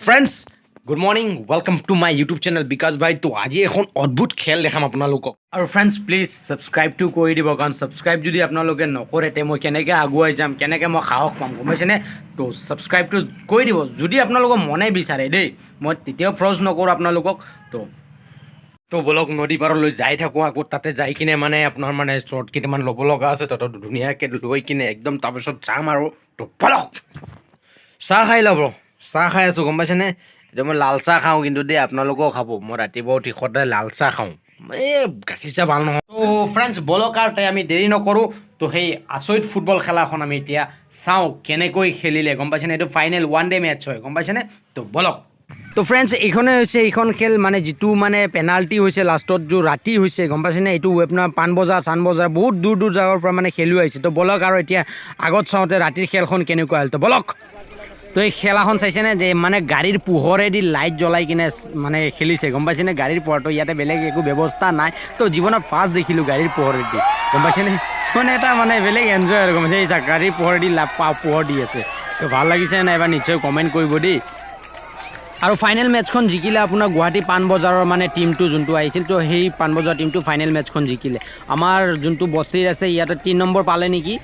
Friends, good morning, welcome to my YouTube channel বিকাশ ভাই। তো আজি এখন অদ্ভুত খেল দেখাম আপোনালোকক। আৰু ফ্ৰেণ্ডছ, প্লিজ ছাবস্ক্ৰাইবটো কৰি দিব, কাৰণ ছাবস্ক্ৰাইব যদি আপোনালোকে নকৰে, তে মই কেনেকৈ আগুৱাই যাম, কেনেকৈ মই সাহস পাম, গম পাইছেনে? তো ছাবস্ক্ৰাইবটো কৰি দিব যদি আপোনালোকৰ মনে বিচাৰে দেই, মই তেতিয়াও ফ'ৰ্চ নকৰোঁ আপোনালোকক। তো ব'লক, নদী পাৰলৈ যাই থাকোঁ আকৌ। তাতে যাই কিনে মানে আপোনাৰ মানে শ্বৰ্ট কেইটামান ল'ব লগা আছে তাতে, ধুনীয়াকৈ লৈ কিনে একদম তাৰপিছত যাম আৰু। তো ব'লক, চাহ খাই লওঁ। চাহ খাই আছোঁ, গম পাইছেনে? এতিয়া মই লাল চাহ খাওঁ কিন্তু দেই, আপোনালোকেও খাব। মই ৰাতিপুৱা উঠি সদায় লাল চাহ খাওঁ, এই গাখীৰ চাহ ভাল নহয়। তো ফ্ৰেণ্ডছ, ব'লক আৰু তাই আমি দেৰি নকৰোঁ। তো সেই আচৰিত ফুটবল খেলাখন আমি এতিয়া চাওঁ, কেনেকৈ খেলিলে, গম পাইছেনে? এইটো ফাইনেল ওৱান ডে মেটচ হয়, গম পাইছেনে? তো ব'লক। তো ফ্ৰেণ্ডছ, এইখনে হৈছে এইখন খেল, মানে যিটো মানে পেনাল্টি হৈছে লাষ্টত, जो ৰাতি হৈছে, গম পাইছেনে? এইটো আপোনাৰ পাণবজাৰ চানবজাৰ বহুত দূৰ দূৰ জেগাৰ পৰা মানে খেলুৱৈ আহিছে। তো ব'লক আৰু এতিয়া আগত চাওঁতে ৰাতিৰ খেলখন কেনেকুৱা হ'ল। তো ব'লক। তো এই খেলাখন চাইছেনে যে মানে গাড়ীৰ পোহৰেদি লাইট জ্বলাই কিনে মানে খেলিছে, গম পাইছেনে? গাড়ীৰ পোহৰটো, ইয়াতে বেলেগ একো ব্যৱস্থা নাই। তো জীৱনত ফাৰ্ষ্ট দেখিলোঁ গাড়ীৰ পোহৰেদি, গম পাইছেনে? মানে এটা মানে বেলেগ এনজয় আৰু, গম পাইছে? এই চাওক, গাড়ীৰ পোহৰেদি পোহৰ দি আছে। তো ভাল লাগিছে নাই এবাৰ নিশ্চয় কমেণ্ট কৰিব দেই। আৰু ফাইনেল মেটচখন জিকিলে আপোনাৰ গুৱাহাটী পাণবজাৰৰ মানে টীমটো যোনটো আহিছিল, তো সেই পাণবজাৰ টীমটো ফাইনেল মেটচখন জিকিলে। আমাৰ যোনটো বস্তিৰ আছে, ইয়াতে 3 নম্বৰ পালে নেকি।